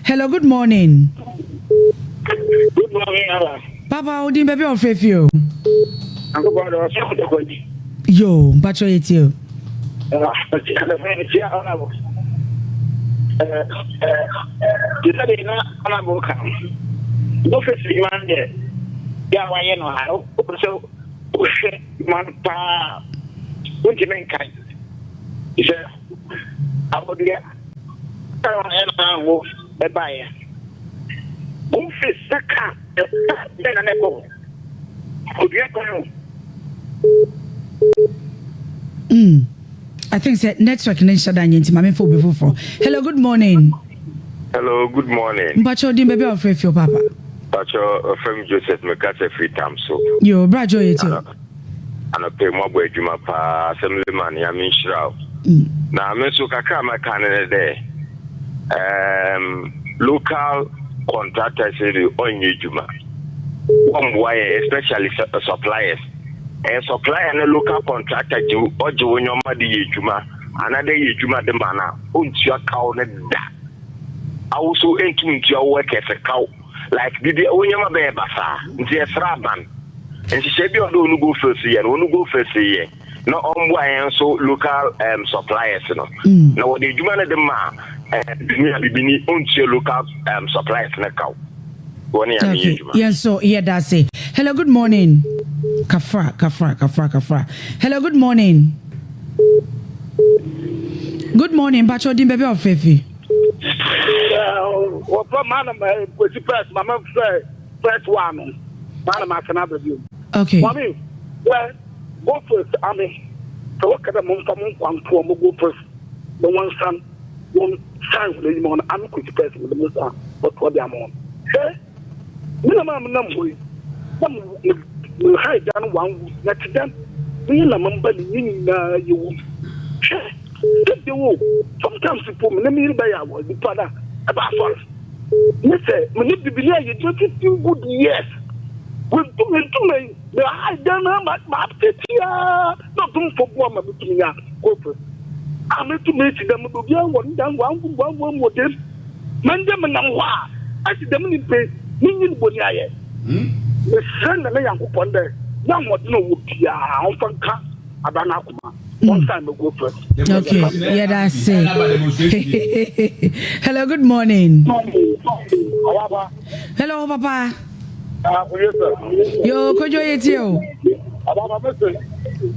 Hello, good morning. Good morning, Ala. Papa, wo din, baabi a wɔfrɛ fi o? Ankokɔ de ɔsɛ kɔtɔkɔ yi. Yo, mpakyɛ yɛ tie o. Tia ɔnabɔ. Te sɛ deɛ na ɔnabɔ ka no. N'ofisi adwuma no deɛ, yɛ a wayɛ no ha, wopɛ sɛ wohwɛ adwuma no paa, wontumi nkae. Sɛ abɔdeɛ ɛna wo ɛbaeɛ. Wofiri sɛ ka ɛka bɛn na ɛkɔ hɔ. Odua kwan o. I think sɛ network ne nhyɛ da nyɛ, nti maame fa obi foforɔ. Hello, good morning. Hello, good morning. Mpakyɛ, wo din, baabi a wɔfrɛ fi o, papa? Pacho, Fem Joseph, mekasa firi tam so. Yo, bra Joe, yɛ tie o. Anɔpɛ mu abɔ adwuma paa, Assemblyman, Nyame nhyira wo. Na me nso kakra a mɛka ne ne dɛ, local contractors de ɔnyɛ adwuma. Wɔmboa yɛn, especially suppliers. Ɛyɛ supplier ne local contractor gye ɔgye wo nneɛma de yɛ adwuma anaadɛ yɛ adwuma de ma no a, ɔntua kaw ne da. Awoso ntum ntua wo workers kaw, like bibi wo nneɛma bɛyɛ basaa, nti yɛsrɛ aban nhyehyɛ bi a ɔde ɔno go first yɛ no, ɔno go first yɛ na ɔmboa yɛn nso local suppliers no na wɔde adwuma no de ma bibini a bibini ɔntua local suppliers no kaw, wɔne yɛ ameyɛ adwuma. Yɛn nso yɛda ase. Hello, good morning. Kafra, kafra, kafra, kafra. Hello, good morning. Good morning. Mpakyɛ, wo din, baabi a wɔfrɛ fi? Wɔfrɛ maa na Kwesi first, mama fɛ first one no maa na ma asena aba bio. Mami wɛ go first ame sɛ wɔka dɛ momfa mo nkwa ntoɔ mo go first na wɔnsan wɔn san wɔn anim hɔ no, ame Kwesi first mede mo nkwa bɔtoɔ de ama wɔn. Hwɛ, me na maa menam hɔ yi na me ha dan no one week na te dɛm meyɛ na mamba ne ne nyinaa yɛwɔ mu. Hwɛ, dede wo sometimes po me ne me yere bɛyɛ awɔ nipa na ɛba asɔre ne sɛ me ne bibini a yɛgyina 15 good years wentumi ntumi me ha dan no ma ma tetia na ɔdomfo boa ma metumi nya kɔfɛ a metumi si dɛm obiara wɔ ne dan one room, one room wɔ dɛm mɛnde menam hɔ a ɛsi dɛm nipa yi menyi ne bɔni ayɛ. Mesrɛ Nana Nyankopɔn dɛ na ahoɔden a ɔwɔ biara ɔmfa nka aba no akoma ɔnsan mɛgo fɛ. Okay, yɛda ase. Hello, good morning. Hello, papa. Yo, Kojo, yɛ tie o. Ababa, mese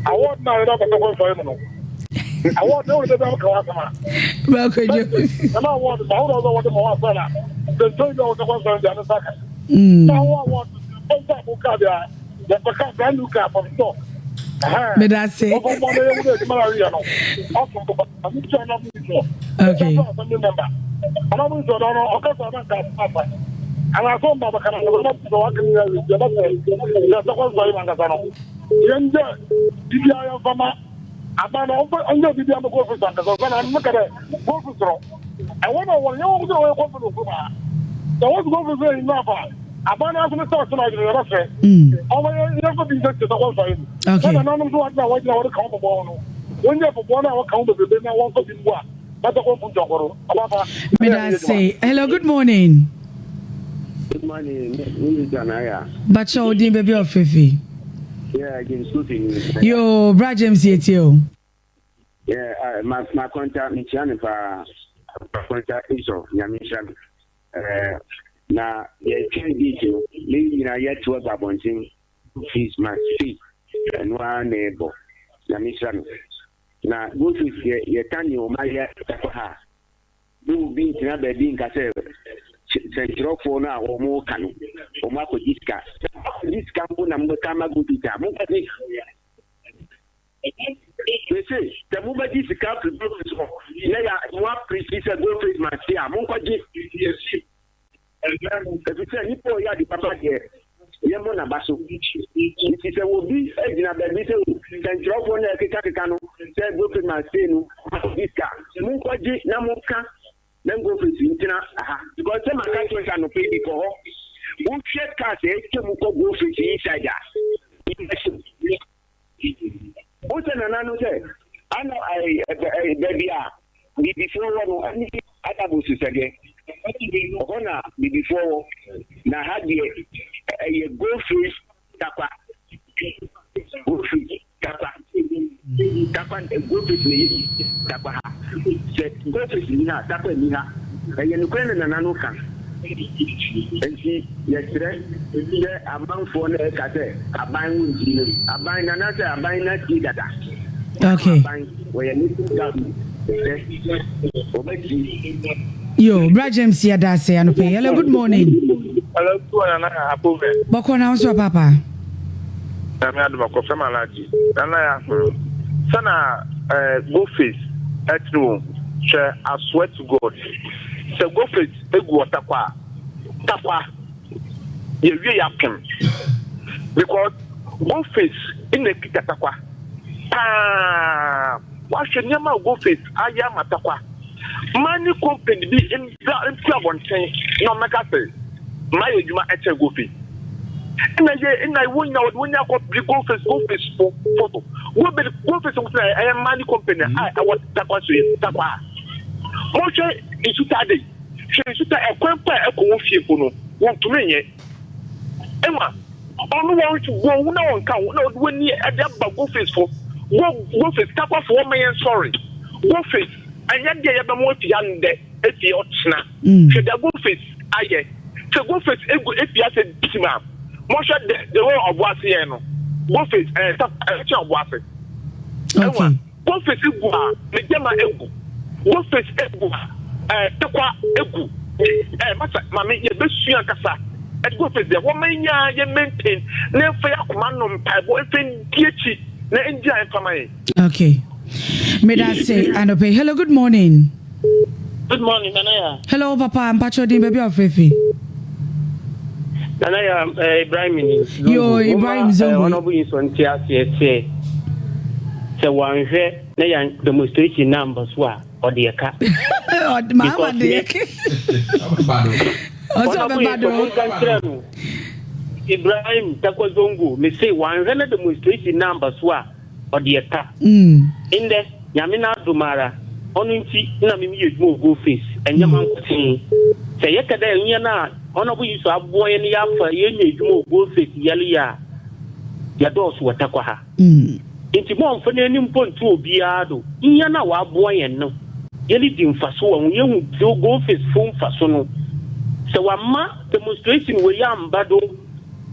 award na yɛdɛ kɔtɔ kɔ nsɔre mu no, award na wɔde bɛ ka wa sama. Bra Kojo. Ɛna award ma wɔde wɔde ma wa sɛ na sɛntɛn bi a wɔde kɔ nsɔre deɛ ne nsa ka na wɔ award ɔnsa mo kaa deɛ yɛpɛ kaa, brand new car from store. Meda ase. Ɔfɔ mɔ ne yɛ wuli adwuma na yɛ no ɔsɔn to ba mi tí a na mi sɔ. Assembly member ana mi sɔ dɔn ɔkasa na nka afa anaasɛ ɔmba bɛka na ɔbɛma sɛ waka ne yɛ yɛbɛsɛ yɛsɛ kɔ nsɔre ma nkasa no yɛnyɛ biribiara yɛmfa ma aba no ɔmfa ɔnyɛ biribiara ma gold fields ankasa ɔsɛ na meka dɛ gold fields no ɛwɔ na ɔwɔ no yɛwɔ sɛ ɔyɛ gold fields wɔ kurom ha sɛ wɔsi gold fields yɛ enough a, aba no aso ne sɛ ɔsɛ no adwene yɛbɛsrɛ ɔma yɛmfa bi nsɛ sɛ kɔ nsɔre mu na nananom so wɔadena wɔgyina wɔde ka ho bɔbɔ no wɔnyɛ bɔbɔ no a wɔka ho bebrebe na wɔmfa bi mbu a na sɛ kɔmpu ntɔnkɔro ɔbafa. Meda ase. Hello, good morning. Good morning, Mrs. Janaya. Bakyɛ, wo din, baabi a wɔfrɛ fi? Yeah, James Kofi. Yo, bra James, yɛ tie o. Yeah, ma konta nkyia ne paa. Ma konta iso Nyame nhyira no. Na yɛtwɛn date no, ne nyinaa yɛto agu abɔnten, fees must fee. Ɛno ara na ɛbɔ. Nyame nhyira no. Na go fees yɛ yɛka ne ɔma yɛ ɛkɔ ha. Ne obi ntena baabi nka sɛ sɛnkyerɛwfoɔ no a wɔn ka no wɔn akɔgye sika. Akɔgye sika mpo na mobɛka ama go fees a monkɔgye. Mese sɛ mobɛgye sika afiri gold fields hɔ na yɛ mo apirisi sɛ gold fields must stay a, monkɔgye, ɛfiri sɛ nnipa a ɔyɛ ade papa deɛ, yɛmmɔ n'aba so. Nti sɛ obi gyina baabi sɛ sɛnkyerɛwfoɔ no a ɛkekakeka no sɛ gold fields must stay no akɔgye sika, monkɔgye na monka na gold fields ntena ha, because sɛ maka kyerɛ sɛ anɔpɛ bi kɔ hɔ wohwɛ cars a ɛtwa mu kɔ gold fields inside a, wosɛ nana no sɛ ana baabi a biribifoɔ wɔ no ɛne adabo sisɛdeɛ. Ɔhɔ na bibifoɔ wɔ. Na ha deɛ ɛyɛ gold face takwa. Gold face takwa. Takwa gold face na ɛyɛ takwa ha. Sɛ gold face nni ha a takwa nni ha. Ɛyɛ nokorɛ na nana no ka. Nti yɛsrɛ sɛ amanfoɔ no ɛka sɛ aban wo nti no aban nana sɛ aban no atie dada. Okay. Aban wɔyɛ little government sɛ wɔbɛtie. Yo, Bra James yɛda ase anɔpa yi. Hello, good morning. Hello, good morning, Nana Apove. Bɔkɔ na nso papa. Nyame adom akɔfrɛ ma Alhaji. Nana ya sɛ na eh, go face ɛtene o hwɛ I swear to God sɛ go face egu ɔtakwa a takwa yɛwie yɛapem because go face na ekita takwa paa wahwɛ nneɛma a go face ayɛ ama takwa mining company bi mbra mfi abɔnten na ɔmmɛka sɛ mayɛ adwuma ɛkyɛn go face ɛna yɛ ɛna wɔn nyinaa wɔde wɔn nyinaa kɔ bi go face go face fo fo so go be go face nko na ɛyɛ mining company a ɛwɔ takwa so yɛ takwa a wɔhwɛ nsuta de hwɛ nsuta ɛkwan pa a ɛkɔ wɔn fie po no wɔntumi nyɛ ɛma ɔno wɔn wɔn ho na wɔn ka ho na wɔde wɔn ani ɛde aba go face fo go go face takwa fo wɔn yɛn sɔre go face ɛnyɛ deɛ yɛbɛmo afi ha ndɛ efi ɔkyena hwɛ deɛ go face ayɛ sɛ go face egu efi ase tim a mohwɛ the the way ɔbo ase yɛ no go face ɛɛ ta ɛkyɛn ɔbo ase ɛwa go face egu a ne gyama egu go face egu a ɛɛ tekwa egu ɛɛ masa maame yɛbɛsua kasa ɛde go face deɛ wɔn nyinaa yɛ maintain na nfa yɛ akoma no mpaebɔ nfa ndi akyi na ndi a nfa ma yɛn. Okay. Meda ase anɔpa yi. Hello, good morning. Good morning, Nanaya. Hello, Papa. Mpacho din baabi a ɔfrɛ Nanaya, eh, Ibrahim ni. Yo, Ibrahim Zongo. Honorable Nso nte aseɛ sɛ sɛ wanhwɛ na yɛn demonstration na amba so a ɔde ɛka. Mahama de ɛka. Ɔsɛ ɔbɛba do. Monka nkyerɛ no. Ibrahim Takwa Zongo, me se wanhwɛ na demonstration na amba so a ɔde ɛka. Ndɛ, Nyame n'adom ara, ɔno ntsi na me meyɛ edwuma wɔ Goldface, nnyɛ mankotsee. Sɛ yɛka dɛ hɛn a Honourable Yusuf aboa hɛn yɛafa yeenya edwuma wɔ Goldface yɛreyɛ a, yɛdɔɔ so wɔ Tarkwa ha. Ntsi ma ɔmmfa n'enyi mpo nnto obiara do, hɛn a ɔaboa hɛn no, yeridzi mfaso wɔ ho, yehu Goldface fo mfaso no. Sɛ ɔamma demonstration wei ammba do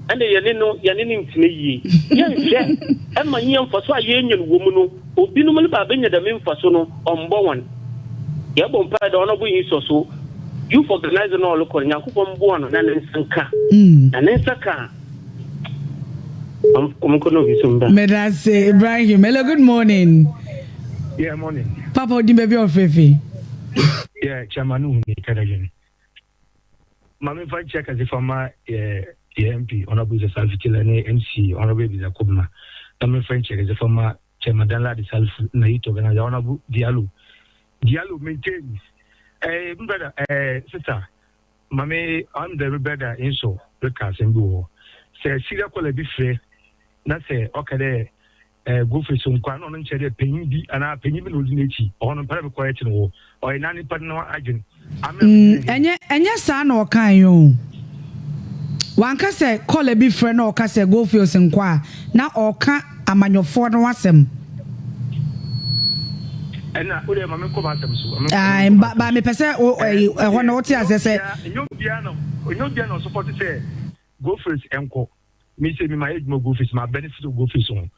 ɛna yɛne no yɛne no ntsena yie. Yɛnhwɛ ma nyia mfaso a yeenya no wɔ mu no, obinom reba abenya dɛm mfaso no, ɔmmbɔ hɔn. Yɛbɔ mpae dɛ Ɔnɔbo Nsɔ so, Youth Organiser no a ɔrokɔ no, Nyankopɔn mboa no na ne nsa nka. Na ne nsa ka a, ɔnkɔ na obi so mbra. Medase Ibrahim. Hello, good morning. Yeah, morning. Papa odin baabi a ɔfrɛ fi. Yeah, chairman no huni kada Ma memfa nkyia kɛse fa ma yɛ yɛ MP Honourable Isa Salfu Taylor ne MC Honourable Ebenezer Kobena. Na memfa nkyia kɛse fa ma Chairman Danladi Salifu na Youth Organizer Honourable Diallo. Diallo maintain. Eh, me brother, eh, sister, ma me, I'm the brother nso reka asɛm bi wɔ hɔ. Sɛ serial caller bi frɛ na sɛ ɔka dɛ Eh, Godfrey Sonkwa na ɔno nkyerɛ dɛ panyin bi anaa panyin bi na odzi n'ekyi. Ɔhɔ no, mpɛrɛ mekɔɛ tse no wɔ ɔyɛ na nyimpa no adwen. Ame a Mm, megyina he. ɛnyɛ ɛnyɛ saa na ɔkaeɛ o. Wanka sɛ kɔla bi frɛ na ɔka sɛ Goldfields nkɔ a, na ɔreka amanyɔfoɔ no asɛm. Ɛna wo deɛ ma menkɔ m'asɛm so. Ma menkɔ Ae, menkɔ ba m'asɛm ba so. mepɛ sɛ wo Eh, ɛyi wo ɛhɔ deɛ, no wote nyɛ aseɛ sɛ obiara, nyɛ obiara na, nyɛ obiara na ɔsupɔte sɛ Goldfields nkɔ. Me se me mayɛ adwuma wɔ Goldfields, ma benefit wɔ Goldfields ho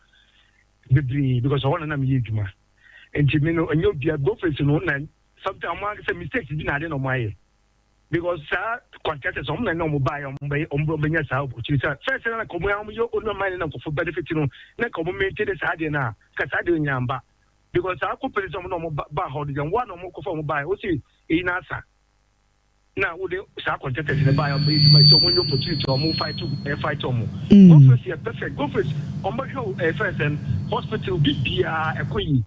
bebree because ɔhɔ na na meyɛ adwuma. Nti me no ɛnyɛ obia Goldfields no na sometimes ɔmo ankasa mistakes bi na ade na ɔmo ayɛ because saa contractors ɔmo na na ɔmo baayɛ ɔmo bɛyɛ ɔmo bɛnya saa opportunity sɛ first na nka ɔmo ɔmo yɛ owner mine na nkɔfo benefit no na nka ɔmo maintain saa adeɛ no a nka saa adeɛ no nyinaa mba because saa companies ɔmo na ɔmo ba hɔ no deɛ wɔn na ɔmo kɔfa ɔmo baayɛ ɔsi eyi na asa. Na wode saa contractors no baeɛ a wɔbɛyɛ adwuma yi sɛ wɔn nya opportunity a wɔn fight ɛyɛ fight wɔn. Goldfields yɛ perfect Goldfields wɔn bɛhwɛ wo ɛyɛ fɛn sɛn hospital bibiara ɛkɔ yie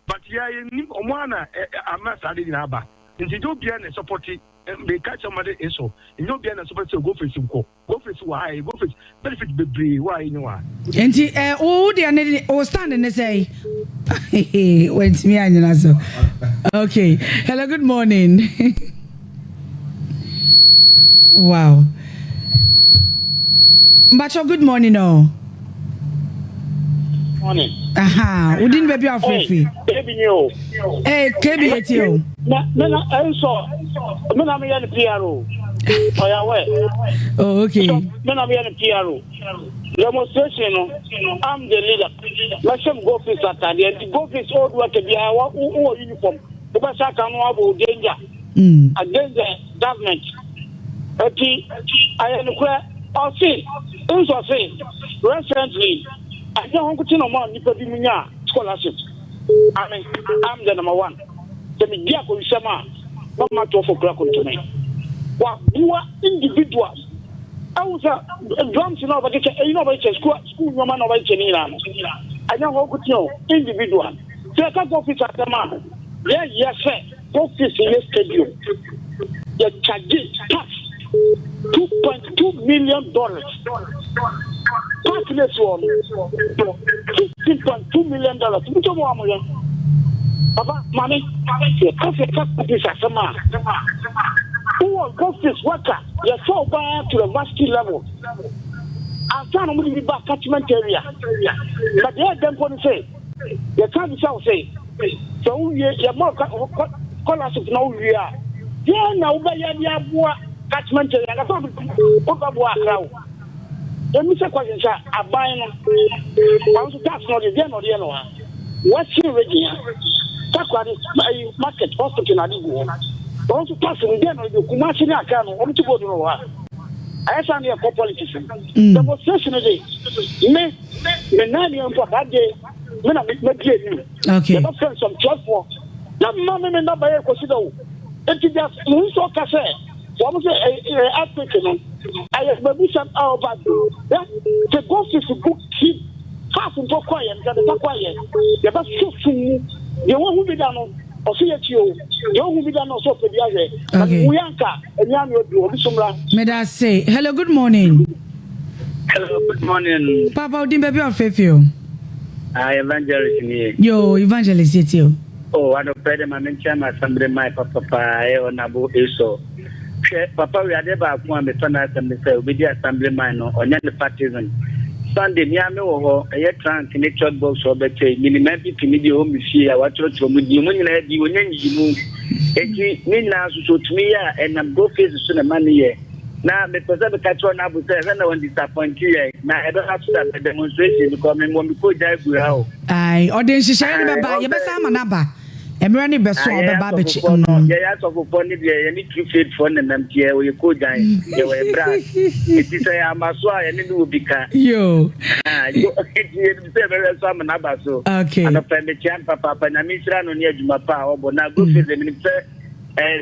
but yɛ yɛ nim wɔn ara na ama saa de nyinaa aba nti nyɛ obiara na ɛsɔpɔte meka kyerɛ wɔn de nso nyɛ obiara na ɛsɔpɔte sɛ Goldfields nkɔ. Go face wɔ ha yi, go face benefit bebree wɔ ha yi ne wɔ ha. Nti eh, wo deɛ ne wo stand ne sɛn? Wantumi anyina so. Okay. Hello, good morning. Wow. Mpakyɛw good morning o. Morning. Aha, wodi ni baabi a wofrɛ fi. Ebi ni o. Ee, KB etie o. Na me na ɛnsɔ me na meyɛ no PR o. Ɔyɛ awɛ. Oh, okay. So, me na meyɛ no PR o. Demonstration no, I'm the leader. Mɛhyɛ m go office atadeɛ nti go office old worker biara wɔ uniform. Wobɛhyɛ aka no abɔ danger. Against the government. Eti ayɛ nokorɛ ɔse nso ɔse recently ɛnyɛ ho nkote na ɔma nnipa bi mu nya scholarship. Ame I'm the number one. Sɛ me di akɔwisɛm a mama toɔfo kura kontome. Waboa individuals. Ɛwo sɛ drums na ɔbɛkyekyɛ eyi na ɔbɛkyekyɛ school school nneɛma na ɔbɛkyekyɛ ne nyinaa no. Ɛnyɛ ho nkote o individual. Sɛ yɛka kɔ office asɛm a yɛ yɛ sɛ Office yɛ stadium yɛ charge tax $2.2 million park ne si hɔ no $15.2 million bi tó mu wa mo yɛ papa maame yɛ kasa yɛ kasa office asɛm a wowɔ office worker yɛ fɛ ɔbaa to the varsity level ansa na wɔn de bi ba catchment area na deɛ ɛdɛ mpo ne sɛ yɛka bisa wo sɛ sɛ wowie yɛma scholarship na wowie a deɛ na wobɛyɛ de aboa catchment area nkasa wobɛboa Akra wo ɛmi sɛ question sɛ aban no ɔno nso tax no ɔde deɛ na ɔde yɛ no ha Western Region ha Takoradi ayi market hospital na ade gu hɔ ɔno nso tax no deɛ na ɔde Kumasi ne Akra no ɔmo ti gold no wɔ ha ayɛ saa ne yɛkɔ politics mu demonstration de me me nan ne mpo that day me na mɛdi anim yɛbɛfrɛ nsɛmtwerɛfoɔ na mma me me naba yɛ kɔsi da o nti deɛ mo nso ka sɛ wɔn sɛ ɛyɛ earthquake no ɛyɛ baabi sɛm a ɔba do yɛ sɛ gold fish gu ti half mpo kɔ yɛ nka nipa kɔ yɛ yɛbɛso sum mu deɛ wɔn ho bi da no ɔso yɛ tie o deɛ wɔn ho bi da no ɔso ɔpɛ bi ahwɛ na mu yɛ anka ɛnyɛ ano adu obi so mmra. Meda se. Hello, good morning. Hello, good morning. Papa, odin baabi a ɔfrɛ o. Ah, evangelist ni. Yo, evangelist yɛ tie o. Oh, anɔpɛ de ma menkyɛn ma assembly man papapa ɛyɛ ɔnabo esɔ. Hwɛ, papa wi ade baako a mefa n'asɛm ne sɛ obedi assembly man no ɔnyɛ ne partisan. Sunday mia me wɔ hɔ ɛyɛ trunk ne church box ɔbɛkyɛ yi minim NPP ne bi ɛwɔ me fie a watwerɛtwerɛ mu din mu nyinaa di onye nyiyi mu. Eti ne nyinaa nso so otumi yɛ a ɛnam go face so na ɛma ne yɛ. Na mepɛ sɛ meka kyerɛ ɔnabo sɛ ɛhwɛ na wɔn disappoint yɛ na ɛbɛba so da demonstration because me wɔ me kɔ gya egu ha o. Ayi, ɔde nhyehyɛeɛ no bɛba, yɛbɛsa ama no aba. Mmerɛ ne bɛso a ɔbɛba abɛkyi. No yɛyɛ asɔfofoɔ ne deɛ yɛne true faith foɔ ne nam tiɛ ɔyɛ kɔgyan yɛwɔ yɛ bra nti sɛ yɛ ama so a yɛne ne wɔ bi ka. Yo. Nti yɛnim sɛ yɛbɛhwɛ so ama no aba so. Anɔpɛ mekyia no papaapa, Nyame nhyira no ne adwuma pa a ɔbɔ na go faith menim sɛ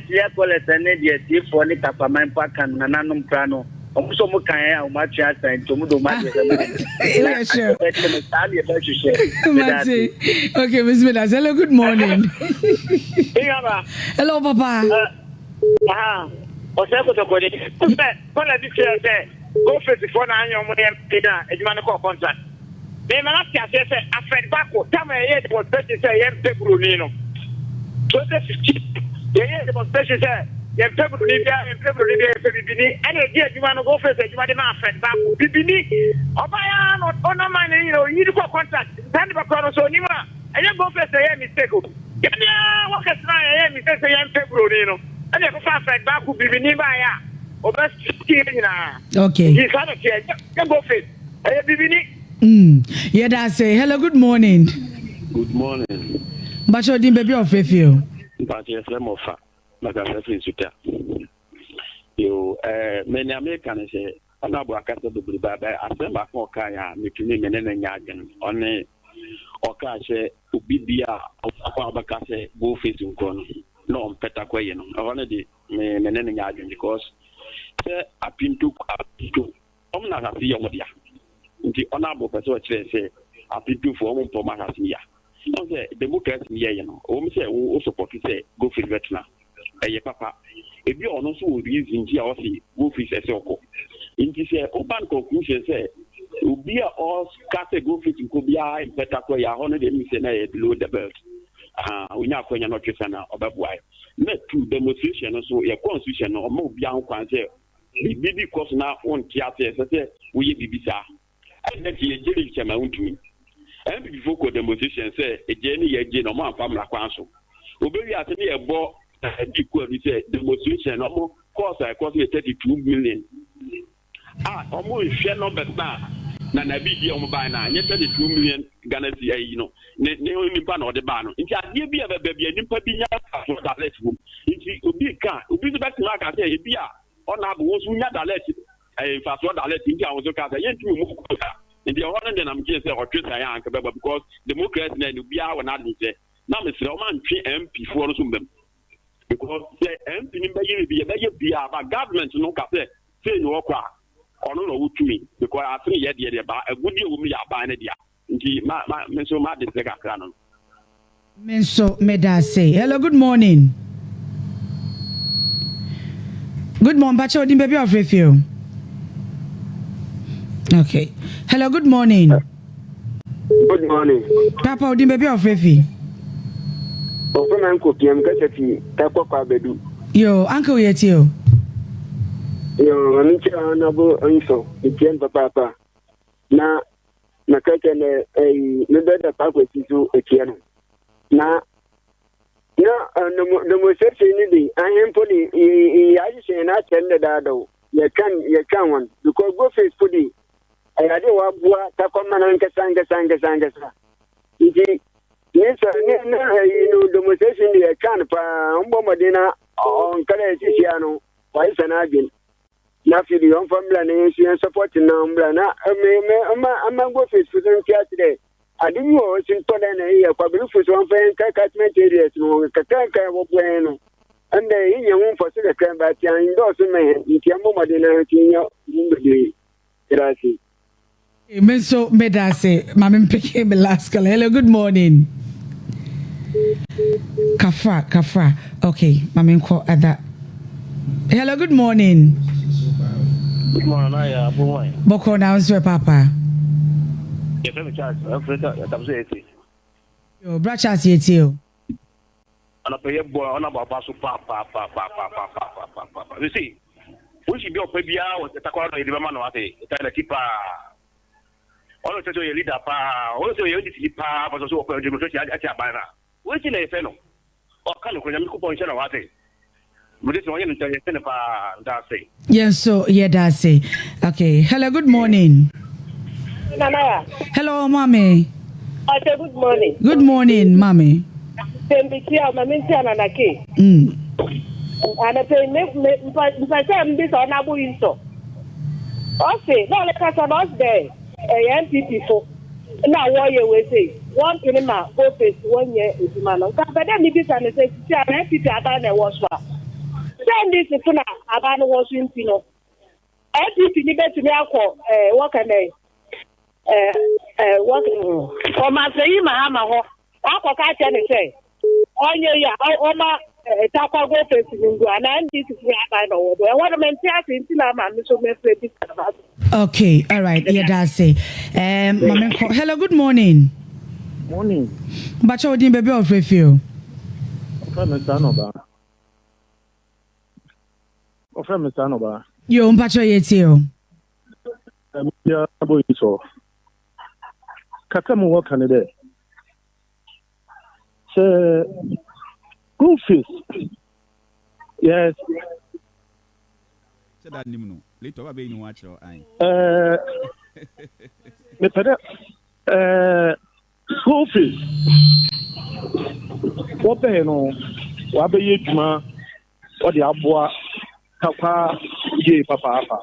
senior college ne deɛ tiefoɔ ne tapaman mpo aka no nananom koraa no ɔmo nso ɔmo kan a ɔmo atwe asan nti ɔmo de ɔmo adeɛ sɛ mo Yeah, sure. bɛkyɛ no saa ne yɛbɛhwehwɛ. Mate. Okay, Miss Midas. Hello, good morning. Iyaba. Hello, Papa. Ɔsɛ kotokoni. Sɛ kɔla bi kyerɛ sɛ go face foɔ na anyɛ ɔmo yɛ mpe na adwuma no kɔɔ contract. Mema no ate aseɛ sɛ Alfred Bako tam a yɛyɛ demonstration sɛ yɛmpɛ buroni no. 2015 yɛyɛ demonstration sɛ yɛmpɛ buroni biara, yɛmpɛ buroni biara, yɛmpɛ bibini ɛna ɛdi adwuma no go face adwuma de ma Alfred Bako bibini. Ɔbaa no ɔnam man no nyina oyi de kɔ contract. Saa nipa korɔ no so onim a ɛnyɛ go face ɛyɛ mistake o. Yɛne wɔkɛsena yɛyɛ mistake sɛ yɛmpɛ buroni no ɛna ɛkɔfa Alfred Bako bibini baeɛ a ɔbɛsi yɛ nyinaa. Nti saa na teɛ nyɛ go face ɛyɛ bibini. Yɛda ase. Hello, good morning. Good morning. Mpakyɛ odin baabi a ɔfrɛ fi o. Mpakyɛ yɛfrɛ mo fa makasa firi Nsuta. Yo, me nea meka ne sɛ ɔno abo akasa bebree ba bɛ asɛm baako a ɔkaeɛ a metumi me ne no nyɛ adwene ɔne ɔkaa sɛ obi bi a ɔkɔ a ɔbɛka sɛ go face nkɔ no na ɔmpɛ takɔ yi no ɛhɔ no de me me ne no nyɛ adwene because sɛ apinto apinto ɔmo na asase yɛ ɔmo dea nti ɔno abo pɛ sɛ ɔkyerɛ sɛ apintofoɔ ɔmo mpɔ ɔmo asase ya ɔn sɛ democracy yɛ yɛ no ɔmo sɛ wo support sɛ go face bɛtena ɛyɛ papa ebi a ɔno nso wɔ reason nti a ɔsi go face ɛsɛ ɔkɔ nti sɛ ɔba no conclusion sɛ obi a ɔka sɛ go face nko biara mpɛta kɔ yɛ ahɔ no deɛ mi sɛ na yɛ below the belt onya akɔnya na ɔtwe sa na ɔbɛboa yɛ. Na tu demonstration no so yɛ constitution no ɔma obiara ho kwan sɛ biribi bi kɔ so na wonte ase ɛsɛ sɛ woyɛ biribi saa. Ɛnna nti yɛgye ne kyɛm a wontumi. NPP fo kɔ demonstration sɛ egye ne yɛgye na ɔmo amfa mmara kwan so. Obewie ase ne yɛbɔ ɛdi kɔ adu sɛ demonstration no ɔmo cost a ɛkɔ so yɛ 32 million. A ɔmo nhwɛ numbers na na na bi di a ɔmo bae na nyɛ 32 million Ghana cedi ayi no ne ne nipa na ɔde baa no. Nti adeɛ bi a bɛbɛ bi a nipa bi nya mfasoɔ direct wom. Nti obi ka obi nso bɛtumi aka sɛ ebi a ɔna abo wo nso wonya direct ɛyɛ mfasoɔ direct nti a wo nso ka sɛ yɛntumi mu kɔ saa. Nti ɛhɔ no deɛ na megye sɛ ɔtwe san a anka bɛba because democracy na ɛno obiara wɔ n'adwene sɛ na mesrɛ ɔma ntwe MP foɔ no so mbam because sɛ MP no bɛyɛ biribi yɛbɛyɛ biara ba government no ka sɛ sei na ɔkɔ a ɔno na ɔwɔ tumi because asene yɛ deɛ deɛ ba agudie wɔ mu yɛ aban no dea nti ma ma me nso ma de sɛ kakra no. Me nso meda ase. Hello, good morning. Good morning, mpakyɛ odin baabi a ɔfrɛ fi o. Okay. Hello, good morning. Good morning. Papa odin baabi a ɔfrɛ fi. Ɔfrɛ me Uncle Piam kasa fi Takwa kwa Abadu. Yo, uncle yɛ tie o. Yo, maame nkyerɛ honorable nso, metie no papaapa. Na maka kyerɛ no ɛyi me brother Pakwasi so etia no. Na na demonstration ni de ahemfo de yɛ ahyehyɛ yɛn akyɛ no dadaada o. Yɛtwɛn yɛtwɛn wɔn because go face fo de ɛyɛ ade a waboa takɔma no ankasa ankasa ankasa ankasa. Nti ne sɛ ne na ɛyi no demonstration de yɛtwɛn no paa ɔmbɔ mmɔden na ɔnkara ɛsisia no wayɛ sɛ n'adwene. Na afei de ɔmfa mbra na yɛn nso yɛn support na ɔmbra na me me ɔma ama go face fo so nte ase dɛ ade bi wɔ hɔ so ntɔ dɛ na ɛyɛ kwabere fo so ɔmfa yɛn nka catchment areas no kakra nka wɔboa yɛn no ɛndɛ yɛnya ho mfaso kakra ba ati andɔɔso ma yɛn nti ɛmmɔ mmɔden na nso yɛnya ho bebree yɛda ase. Me nso meda ase. Maame mpeke me last call. Hello, good morning. Kafra, kafra. Okay, maame nkɔ other. Hello, good morning. Good morning, Naya. Abu Bɔkɔ na nso ɛ papa. Yɛfrɛ me Charles, ɛfrɛ ka tam sɛ yɛte. Yo, bra Charles yɛtie o. Anɔpɛ yɛ bɔ ɔna bɔ aba so paapaapaapaapaapaapaa. Sisi, wosi bi a ɔpɛ biara wɔ takwara no yɛde bɛma no ase, ɛtaa n'akyi paa. Ɔno sɛ sɛ ɔyɛ leader paa, ɔno sɛ ɔyɛ NDC ni paa, fɔ sɛ sɛ ɔpɛ demonstration ate aban no a. Wei ti na yɛfɛ no. Ɔka nokorɛ, Nyame Nyankopɔn nhyɛ no wate. Mede sɛ ɔyɛ no nkyɛ yɛfɛ no paa, meda ase. Yɛn nso yɛda ase. Okay, hello, good morning. Nanaya. Hello, mommy. Ate, good morning. Good morning, mommy. Tembitia, mami ntia nana ke. Anape me me mpa sɛ mbisa ɔnabo yi nsɔ. Ɔse na ɔlekasa na ɔse dɛ ɛyɛ NPP fo na wɔyɛ wei sei wɔmpene ma office wɔnyɛ adwuma no. Nka pɛ dɛ mebisa no sɛ sisi a na NPP aban na ɛwɔ so a sɛ NDC fo na aban no wɔ so nti no NPP ni bɛtumi akɔ ɛɛ wɔka nɛ ɛɛ ɛɛ wɔka ɔmansanyi Mahama hɔ wakɔka akyerɛ ne sɛ ɔnyɛ yi a ɔma Tarkwa go face no ngu anaa NDC fo aban na ɔwɔ do ɛhɔ no mente ase nti na ama me so mɛfrɛ bi sa no. Okay, all right. Yɛda ase. Maame nkɔ. Hello, good morning. Morning. Mpakyɛ odin baabi a ɔfrɛ fi o. Ɔfrɛ me saa nɔba. Ɔfrɛ me saa nɔba. Yo, mpakyɛ yɛtie o. Ɛmia bɔ yi sɔ. Kaka mu wɔ ka ne dɛ. Sɛ go face. Yes. Sɛ da nim no. Later ɔba bɛyi ne ho akyerɛ an. Mepɛ dɛ go face. Wɔbɛn no wabɛyɛ adwuma wɔde aboa Tarkwa yie papaapa.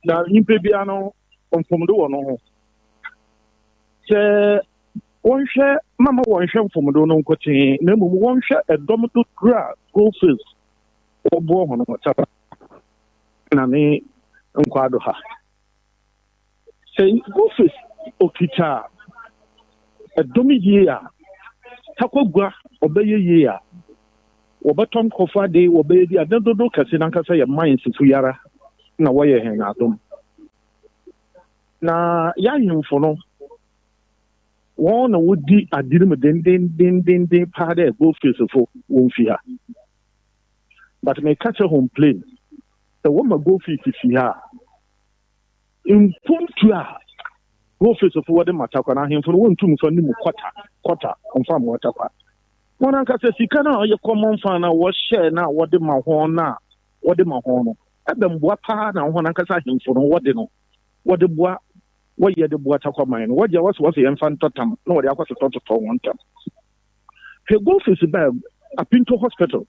Na nyimpa biara no mfomdo wɔ no ho. Sɛ wɔnhwɛ mama wɔnhwɛ mfomdo no nkotee na mmom wɔnhwɛ ɛdɔm dodoɔ a go face wɔboɔ ho no taba na ne nkwaado ha. Sɛ go face okita ɛdɔm yie a Tarkwa gua ɔbɛyɛ yie a wɔbɛtɔ nkɔfo ade wɔbɛyɛ bi ade dodo kɛse nankasa yɛ mines fo yara na wɔyɛ hɛn adom. Na yɛahemfo no Hɔn na wodzi adze no mu dendendendenden paa dɛ Goldfieldsfo womfi ha. But meka kyerɛ hɔn plain, sɛ wɔma Goldfields fi ha a, mpontu a Goldfieldsfo wɔdze ma Tarkwa no, ahemfo no wonntum mmfa no mu quarter, quarter, mmfa mmoa Tarkwa. Hɔn ankasa sika no a ɔyɛ common fund a wɔhyɛɛ no a wɔdze ma hɔn no a wɔdze ma hɔn no, ebɛn mboa paa na hɔn ankasa ahemfo no wɔdze no wɔdze boa wɔyɛ de boa Tarkwa man no? Wɔgye a wɔse wɔse yɛmfa ntɔ tam na wɔde akɔtotɔtotɔ hɔn tam. Hwɛ Goldfields baa Apinto Hospital,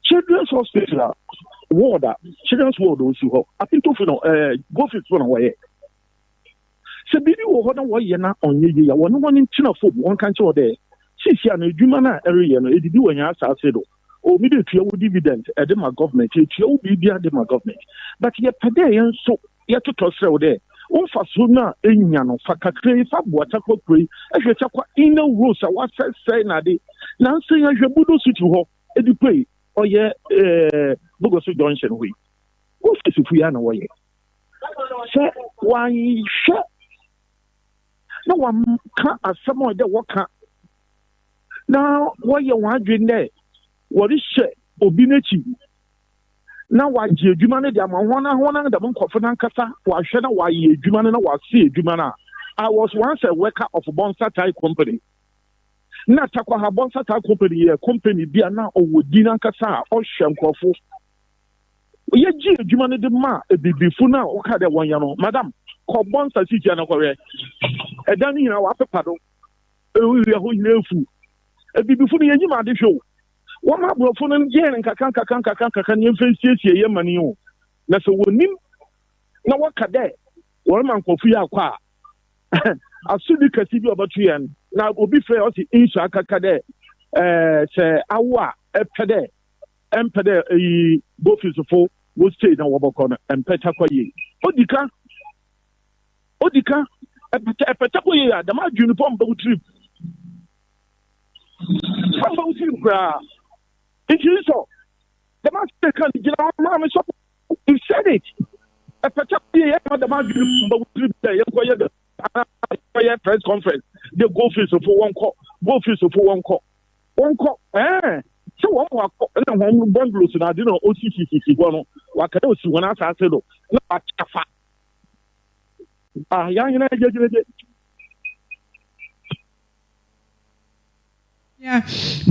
Children's Hospital a ward a Children's ward a osi hɔ, Apintofo na ɛɛ Goldfields fo na wɔyɛ. Sɛ biribi wɔ hɔ na wɔyɛ na ɔnnyɛ yie a, wɔne hɔn ntsena famu, wɔnka nkyerɛ hɔn dɛ, Sesei no, edwuma no a ereyɛ no, edidi wɔ hɛn asaase do. Ɔwɔ mu dɛ etua wo dividend de ma government, etua wo biribiara de ma government, but yɛpɛ dɛ hɛn so yɛtotɔ serɛ wo dɛ wo mfaso no a enya no, fa kakra yi fa boa Tarkwa kuro yi. Hwɛ Tarkwa inner roads a wɔasɛesɛe na ade. Nansa yi hwɛ Budo City hɔ de puei ɔyɛ eh, Bogoso Junction hɔ yi. Ofisifo yi ara na wɔyɛ. Sɛ wɔanhwɛ na wɔanka asɛm a ɔyɛ dɛ wɔka na wɔyɛ wɔn adwene dɛ wɔrehyɛ obi n'ekyir na wɔagye edwuma no de ama hɔn na hɔn dɛm nkorɔfo no ankasa wɔahwɛ na wɔayɛ edwuma no na wɔasee edwuma no a. I was once a worker of Bonsa Thai Company. Na Takwaha Bonsa Thai Company yɛ company bi a na ɔwɔ din ankasa a ɔhwɛ nkorɔfo. Yɛgyee edwuma no de maa Ebibifo no a wɔkaa dɛ wɔnyɛ no. Madam, kɔ Bonsa sisia na kɔhwɛ. Ɛdan no nyinaa wɔapepa do. Ewia hɔ nyinaa efuw. Ebibifo no yenyim ade hwɛ o. Wɔma aborɔfo no yɛn nkakra nkakra nkakra nkakra na yɛmfa nsiesie yɛn man yi o. Na sɛ wɔnim na wɔka dɛ wɔrema nkorɔfo yi akɔ a, asodi kɛse bi a ɔbɛto yɛn. Na obi frɛ ɔse nhyira kaka dɛ ɛɛ sɛ awo a ɛpɛ dɛ ɛmpɛ dɛ eyi bofisfo wɔ stay na wɔbɔkɔ no ɛmpɛ takwa yie. Odi ka odi ka ɛpɛ ɛpɛ takwa yie a dɛm adwene pɔ mba wo tirim. Ɔmba wo tirim koraa. Nti nsɔ dɛm asɛm ka no gyina hɔ maa me sɔfo. You said it. Ɛpɛ takwa yie ɛma dɛm adwene mba wo tirim dɛ yɛnkɔ yɛ dɛm anaa yɛnkɔ yɛ press conference de go fees fo wɔnkɔ go fees fo wɔnkɔ. Wɔnkɔ ɛɛ sɛ wɔn wakɔ na wɔn bungalows na ade na osisisisi hɔ no waka dɛ osi wɔn asaase do na wakyafa ah yɛn ahena gyegyegye. Yeah.